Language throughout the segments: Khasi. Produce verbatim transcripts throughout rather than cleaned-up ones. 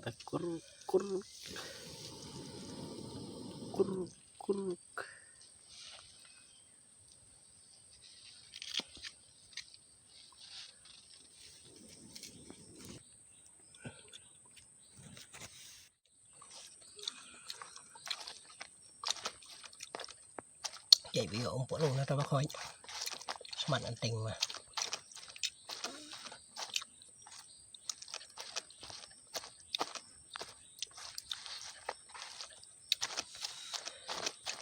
Ta kuruk, kuruk. Kuruk, kuruk. Jai bi ong polo na ta ba khoi. Smat anting ma.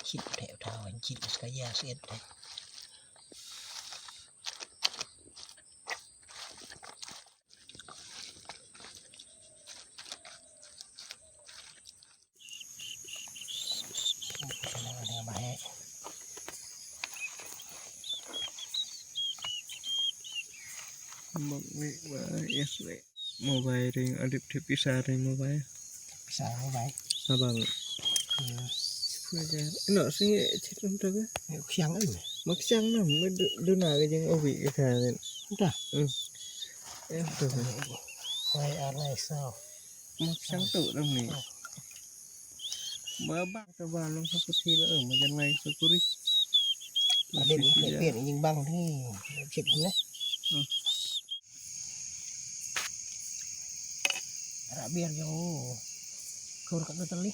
Chit thep thaw, chit ska ya siet. Mak mek ba, yes mek. Mobile ring, adip tip pisa ring mobile. Pisa mobile. Abang. Hmm. Sepuluh hajar. Ino, sini cit nam tu ke? Mak siang ni. Mak siang nam, me du-, duna ke jing obi ke kan. Dah. Hmm. Eh, tu ke. Wai alai sao. Mak siang tu nam ni. Oh. Ba ba ka ba long sa putih la, eh, majan lai sa kuri. Adip ni pin jing bang ni. Cit ni. Hmm. Rak biar jauh. Kur kat betul ni.